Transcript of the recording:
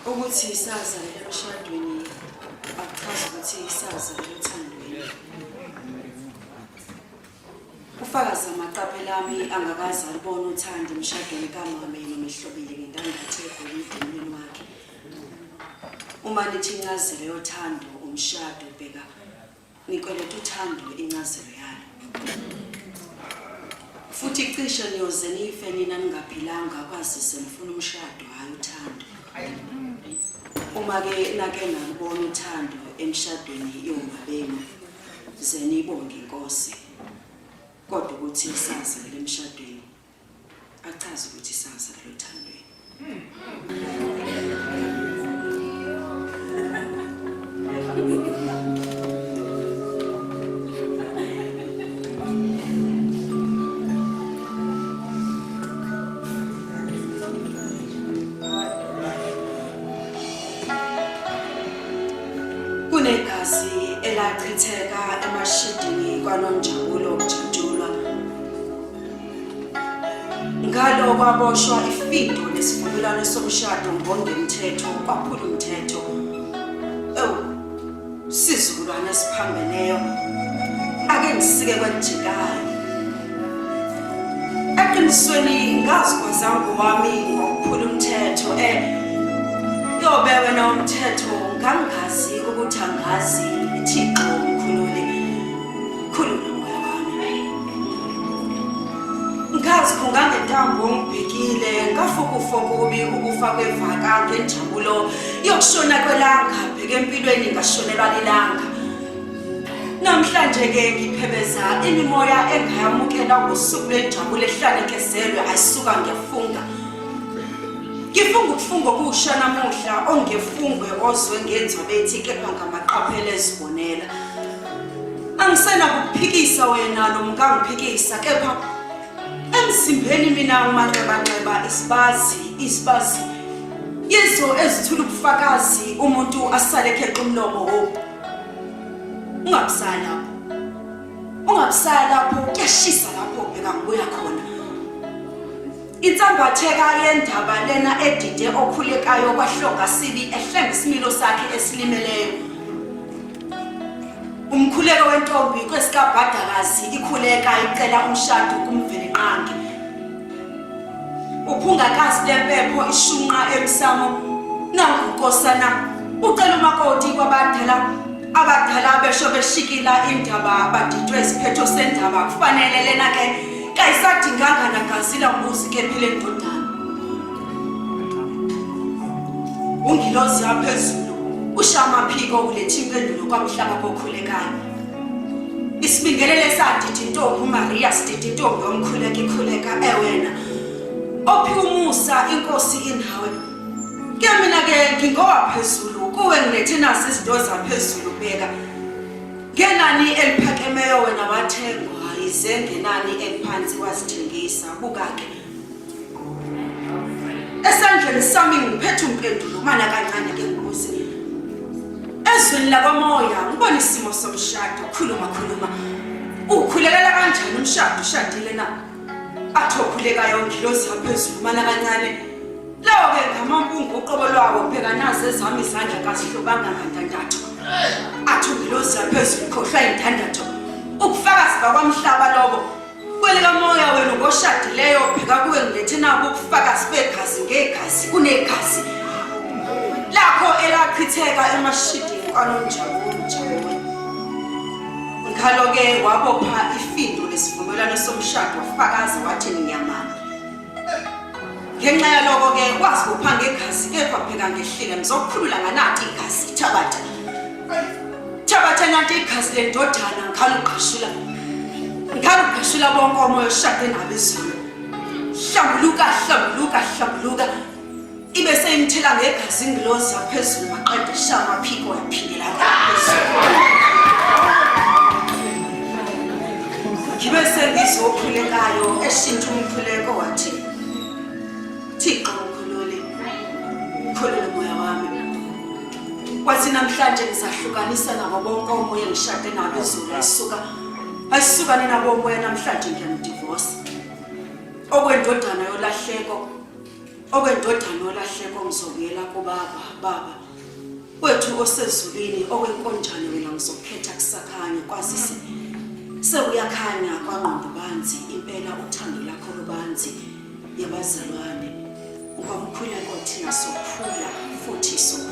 Ukuthi sazalela emshadweni akuchazi ukuthi sazalela othandweni. Ufakazi amaqaphela ami angakaze alubona uthando emshadweni kamame nomehlobile ngendandatho egolide emnweni wakhe. Uma nithi incazelo yothando umshado bheka Ngikweleta uthando incazelo yalo. Futhi cishe niyoze nife nina ningaphilanga kwazise nifuna umshado hhayi uthando. Uma ke nake nalubona uthando emshadweni yomabenu ze niyibonge inkosi. Kodwa ukuthi sazele emshadweni achaze ukuthi sazalelwa othandweni. Kunegazi elachitheka emashidini kwaNonjabulo kujatshulwa Ngalo kwaboshwa ifindo nesivumelwano somshado ngongemthetho kwaphula umthetho. Ewu, sizukulwane esiphambeneyo ake ngisike kwelijikayo. Eqinisweni ngazi kwazangu wami ngokuphula umthetho eh yobe wena umthetho ngangazi ukuthi angazi Thixo mkhululi khulula moya wami. Ngazikhunga ngentambo ngibhekile ngafukufa kubi ukufa kwevaka ngenjabulo yokushona kwelanga bheke empilweni ngashonelwa lilanga. Namhlanje ke ngiphebeza imimoya engayamukela ngosuku lwenjabulo ehlanekezelwe ayisuka ngiyafunga. Ngifunga ukufunga okusha namuhla ongefungwe ozwe ngenzwa bethi kepha ngamaqaphela ezibonela. Angisenakukuphikisa wena nomkangiphikisa kepha emzimbeni mina umanxebanxeba isibazi isibazi yizo ezithula ubufakazi umuntu asale kheqa umlomo wo ungabusaya lapho ungabusaya lapho kuyashisa lapho bheka ngibuya khona Insambatheka yendaba lena edide okhulekayo kwahlonga sibi ehlenga isimilo sakhe esilimeleyo. Umkhuleko wentombi kwesikabhadakazi ikhuleka icela umshado kuMvelinqangi. Uphungakazi lempepho ishunqa emsamo nangu nkosana ucela umakoti kwabadala abadala besho beshikila indaba badidwe isiphetho sendaba kufanele lena ke Kayisadinganga nagazi lambuzi kephi le ndodana. Ungilozi yaphezulu usha amaphiko uletha impendulo kwamhlaba kokhulekayo. Isibingelele sadida intombi uMaria sidida intombi yomkhuleka ikhuleka ewena. Ophi umusa inkosi inawe. Ke mina ke ngingowaphezulu kuwe ngilethe nazi izinto zaphezulu bheka. Ngenani eliphakemeyo wena wathengwa, yize ngenani eliphansi wazithengisa. Buka-ke esandleni sami ngiphethe umpendulo, mana kancane ke ngibuze. Ezweni lakwamoya ngibona isimo somshado, khuluma khuluma. Ukhulekela kanjani umshado ushadile na? Athi okhulekayo ngilozi yaphezulu, mana kancane. Lawo-ke ngamampunga uqobo lwawo bheka nazi ezami izandla kazihlobanga ngandandatho. Athi ungilozi yaphezulu khohlwa indandatho. Ubufakazi bakwamhlaba lobo. Kwelikamoya wena ngoshadileyo bheka kuwe ngilethe nabo ubufakazi begazi ngegazi kunegazi lakho elachitheka emashidini kwanonjabulo njabulo. Ngalo-ke wabopha ifindo lesivumelwano somshado wafakaza wathi ngiyamana. Ngenxa yaloko-ke wazibopha ngegazi kepha bheka ngehlile ngizokukhulula nganati igazi thabatha thabatha nanti igazi lendodana ngikhalugqashula ngikhalugqashula bonke omoya oshade nabo izulu hlambuluka hlambuluka hlambuluka ibe seyimthela ngegazi ingilozi yaphezulu maqede sha amaphiko yaphindela phezulu ngibe sengizokhulekayo eshintsha umkhuleko wathi Thixo mkhulule khulule moya wami wathi namhlanje ngizahlukanisa nabo bonke omoya engishade nabo izulu ayisuka ayisuka nina bomoya namhlanje ngiyanidivosa okwendodana yolahleko. Okwendodana olahleko ngizobuyela kubaba, baba wethu osezulwini okwenkonjane wena ngizokukhetha kusakhanya kwazise sewuyakhanya kwangqondo banzi impela uthando lakho lubanzi yabazalwane ngomkhuleko thina sokhula futhi sokhula.